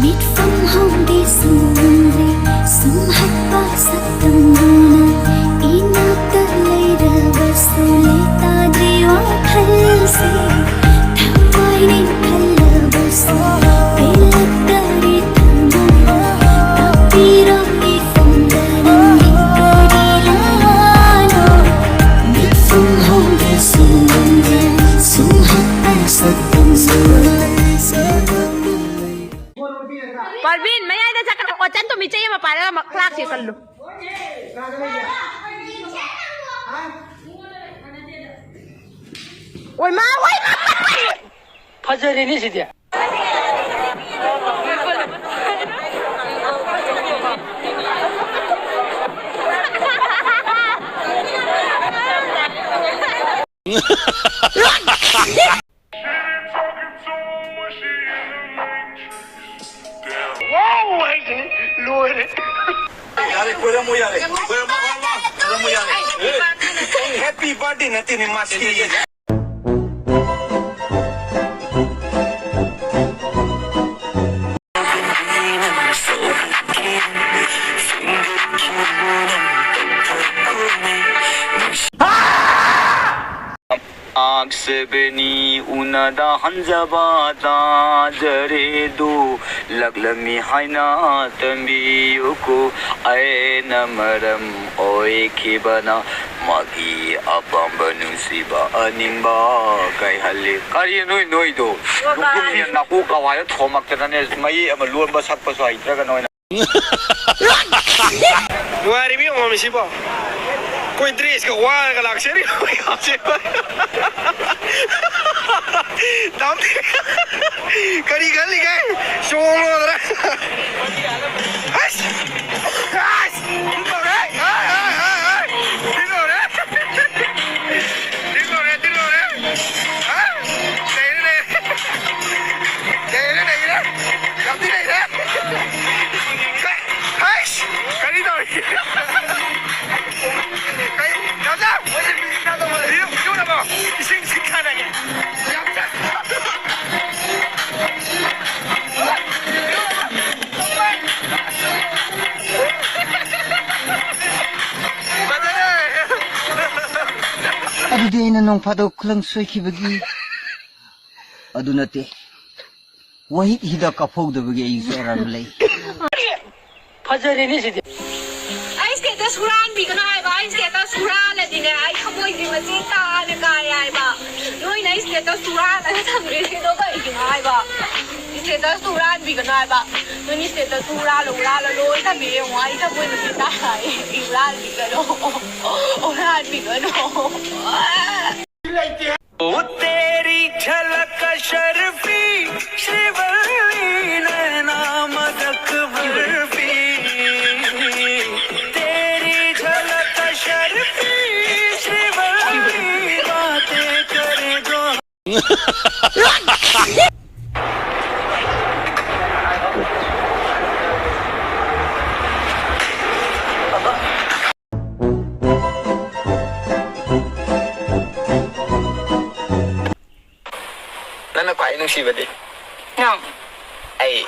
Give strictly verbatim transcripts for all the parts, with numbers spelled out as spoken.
ꯃꯤꯠꯐꯝ ꯍꯧꯗꯦ ꯁꯨꯝ ꯎꯗ꯭ꯔꯦ, ꯁꯨꯝ ꯍꯠꯄ ꯁꯛꯇꯝꯗꯨꯅ ꯏꯅꯥꯛꯇ ꯂꯩꯔꯕꯁꯨ ꯂꯩꯇꯥꯗ꯭ꯔꯤ ꯋꯥꯈꯜꯁꯦ꯫ ꯊꯋꯥꯏꯅꯦ ꯈꯜꯂꯕꯁꯨ ꯄꯦꯜꯂꯛꯇꯔꯦ ꯊꯃꯣꯏꯅ꯫ ꯇꯥꯛꯄꯤꯔꯣ ꯃꯤꯐꯝꯗ ꯅꯪꯒꯤ ꯀꯔꯤ ꯂꯥꯟꯅꯣ? ꯃꯤꯠꯐꯝ ꯍꯧꯗꯦ ꯁꯨꯝ ꯎꯗ꯭ꯔꯦ, ꯁꯨꯝ ꯍꯠꯄ ꯁꯛꯇꯝꯗꯨꯅ ꯄꯥꯔꯕꯤꯟ, ꯃꯌꯥꯏꯗ ꯆꯠꯀꯅꯨ꯫ ꯑꯣ, ꯆꯟ ꯇꯣꯝꯕꯤ, ꯆꯩ ꯑꯃ ꯄꯥꯏꯔꯒ ꯃ-, ꯀ꯭ꯂꯥꯛꯁꯦ ꯀꯜꯂꯨ꯫ ꯑꯣꯏ ꯃꯥ, ꯑꯣꯏ ꯃꯥ! ꯐꯖꯔꯦꯅꯦ ꯁꯤꯗꯤ꯫ ꯋꯥꯎ ꯍꯥꯏꯁꯤꯅꯤ, ꯂꯣꯏꯔꯦ꯫ ꯌꯥꯔꯦ, ꯀꯣꯏꯔꯝꯃꯣ ꯌꯥꯔꯦ꯫ ꯀꯣꯏꯔꯝꯃꯣ, ꯀꯣꯏꯔꯝꯃꯣ, ꯀꯣꯏꯔꯝꯃꯣ ꯌꯥꯔꯦ꯫ Happy birthday ꯅꯠꯇꯦꯅꯦ ꯃꯥꯁꯤ꯫ ꯉꯥꯛꯆꯕꯅꯤ ꯎꯅꯗ ꯍꯟꯖꯕ ꯇꯥꯖꯔꯦꯗꯨ, ꯂꯛꯂꯝꯃꯤ ꯍꯥꯏꯅ ꯇꯝꯕꯤꯌꯨꯀꯣ꯫ ꯑꯩꯅ ꯃꯔꯝ ꯑꯣꯏꯈꯤꯕꯅ ꯃꯥꯒꯤ ꯑꯄꯥꯝꯕ ꯅꯨꯡꯁꯤꯕ ꯑꯅꯤꯡꯕ ꯀꯥꯏꯍꯜꯂꯤ꯫ ꯀꯔꯤ ꯅꯣꯏ ꯅꯣꯏꯗꯣ? ꯅꯀꯣꯛ ꯀꯋꯥꯏꯗ ꯊꯣꯝꯃꯛꯇꯅꯅꯦ, ꯃꯌꯦꯛ ꯑꯃ ꯂꯣꯟꯕ ꯁꯛꯄꯁꯨ ꯍꯩꯇ꯭ꯔꯒ ꯅꯣꯏꯅ꯫ ꯅꯨꯡꯉꯥꯏꯔꯤꯕ ꯌꯦꯡꯉꯣ ꯃꯤꯁꯤꯕꯣ꯫ ꯑꯩꯈꯣꯏ ꯗ꯭ꯔꯦꯁꯀ ꯋꯥꯔꯒ ꯂꯥꯛꯆꯔꯤ꯫ ꯇꯥꯃꯣ, ꯀꯔꯤ ꯈꯜꯂꯤꯒꯦ? ꯆꯣꯡꯉꯣꯗꯅ꯫ ꯑꯁ! ꯑꯁ! ꯇꯤꯜꯂꯧꯔꯦ! ꯑꯥꯏ, ꯑꯥꯏ, ꯑꯥꯏ, ꯑꯥꯏ! ꯇꯤꯜꯂꯧꯔꯦ! ꯇꯤꯜꯂꯧꯔꯦ, ꯇꯤꯜꯂꯧꯔꯦ! ꯑꯥ! ꯂꯩꯔꯦ, ꯂꯩꯔꯦ! ꯂꯩꯔꯦ, ꯂꯩꯔꯦ! ꯌꯥꯝ ꯊꯤ ꯂꯩꯔꯦ! ꯍꯩꯁ! ꯀꯔꯤ ꯇꯧꯔꯤ? ꯀꯩ, ꯇꯥꯃꯣ, ꯃꯣꯏꯁꯦ ꯃ꯭ꯌꯨꯖꯤꯛ ꯊꯥꯗꯧ ꯃꯥꯜꯂꯦ꯫ ꯏꯔꯨ-, ꯏꯔꯨꯅꯕ ꯏꯁꯤꯡ ꯁꯤꯡ ꯊꯥꯅꯒꯦ꯫ ꯌꯥꯝ ꯆꯥ-, ꯑꯗꯨꯗꯤ ꯑꯩꯅ ꯅꯣꯡ ꯐꯥꯗꯣꯛ ꯈꯨꯂꯪ ꯁꯣꯏꯈꯤꯕꯒꯤ ꯑꯗꯨ ꯅꯠꯇꯦ꯫ ꯋꯥꯍꯤꯛ ꯍꯤꯗꯥꯛ ꯀꯥꯞꯍꯧꯗꯕꯒꯤ ꯑꯩꯁꯨ ꯑꯔꯥꯟꯕ ꯂꯩ꯫ ꯐꯖꯔꯦꯅꯦ ꯁꯤꯗꯤ꯫ ꯑꯩ status ꯍꯨꯔꯥꯟꯕꯤꯒꯅꯨ ꯍꯥꯏꯕ꯫ ꯑꯩ status ꯍꯨꯔꯥꯜꯂꯗꯤꯅꯦ, ꯑꯩ ꯊꯃꯣꯏꯁꯦ ꯃꯆꯦꯠ ꯇꯥꯅ ꯀꯥꯏ ꯍꯥꯏꯕ꯫ ꯅꯣꯏꯅ ꯑꯩ status ꯍꯨꯔꯥꯜꯂꯒ ꯊꯝꯈ꯭ꯔꯤꯁꯤꯗꯣ ꯀꯩꯒꯤꯅꯣ ꯍꯥꯏꯕ? Status ꯇꯨ ꯍꯨꯔꯥꯟꯕꯤꯒꯅꯨ ꯍꯥꯏꯕ꯫ ꯅꯣꯏꯅ status ꯇꯨ ꯍꯨꯔꯥꯜꯂ ꯍꯨꯔꯥꯜꯂ ꯂꯣꯏ ꯊꯝꯕꯤꯔꯦ ꯌꯦꯡꯉꯣ꯫ ꯑꯩ ꯊꯃꯣꯏ ꯃꯆꯦꯠ ꯇꯥꯅ ꯀꯥꯏ꯫ ꯍꯨꯔꯥꯟꯕꯤꯒꯅꯨ꯫ ꯍꯨꯔꯥꯟꯕꯤꯒꯅꯨ꯫ वो तेरी झलक अशरफी, श्रीवल्ली नैना मदक बर्फी। तेरी झलक अशरफी, श्रीवल्ली बातें करे जो ꯅꯪꯅ ꯈ꯭ꯋꯥꯏ ꯅꯨꯡꯁꯤꯕꯗꯤ? ꯅꯪ꯫ ꯑꯩ꯫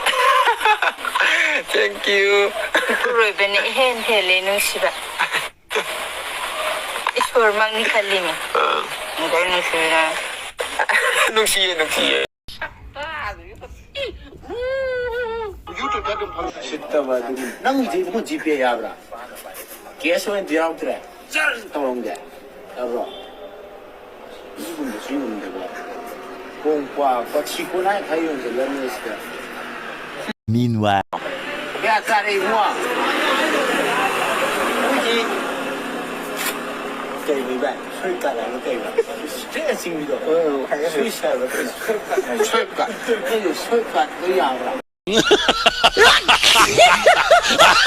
Thank you. ꯏꯄꯨꯔꯣꯏꯕꯅ ꯏꯍꯦꯟ ꯍꯦꯜꯂꯦ ꯅꯨꯡꯁꯤꯕ꯫ ꯏꯁꯣꯔꯃꯛꯅꯤ ꯈꯜꯂꯤꯅꯦ꯫ ꯅꯨꯡꯁꯤꯕ ꯅꯪ꯫ ꯅꯨꯡꯁꯤꯌꯦ, ꯅꯨꯡꯁꯤꯌꯦ꯫ ꯎꯁꯤꯠꯇꯕ ꯑꯗꯨꯒꯨꯝꯕ꯫ ꯅꯪꯒꯤꯁꯦ ꯏꯕꯨꯡꯉꯣ ꯖꯤꯄꯦ ꯌꯥꯕ꯭ꯔꯥ? ꯀꯦꯁ ꯑꯣꯏꯅ ꯌꯥꯎꯗ꯭ꯔꯦ? ꯖꯔ ꯇꯧꯔꯝꯒꯦ꯫ ꯌꯥꯕ꯭ꯔꯣ? ꯑꯗꯨꯒꯨꯝꯕꯁꯨ ꯌꯣꯟꯗꯕ꯫ ꯀꯣꯡꯀ꯭ꯋꯥ ꯀꯣꯊꯤ ꯀꯣꯅꯥꯏ ꯈꯔ ꯌꯣꯟꯁꯤꯜꯂꯝꯃꯦ ꯁꯤꯗ꯫ Meanwhile. ꯀꯌꯥ ꯆꯥꯔꯦ ꯏꯕꯨꯡꯉꯣ? ꯑꯩꯈꯣꯏꯒꯤ ꯀꯩꯅꯣ ꯏꯕꯥꯏ? ꯁ꯭ꯋꯤꯠ ꯀꯥꯔꯠ ꯍꯥꯏꯕ ꯀꯩꯅꯣ? ꯁ꯭ꯇ꯭ꯔꯦꯠ ꯆꯤꯡꯕꯤꯗꯣ? ꯁ꯭ꯋꯤꯠ ꯍꯥꯏꯕ ꯀꯩꯅꯣ? Sweet card. ꯑꯩ ꯁ꯭ꯋꯤꯠ ꯀꯥꯔꯠꯇꯣ ꯌꯥꯕ꯭ꯔꯥ?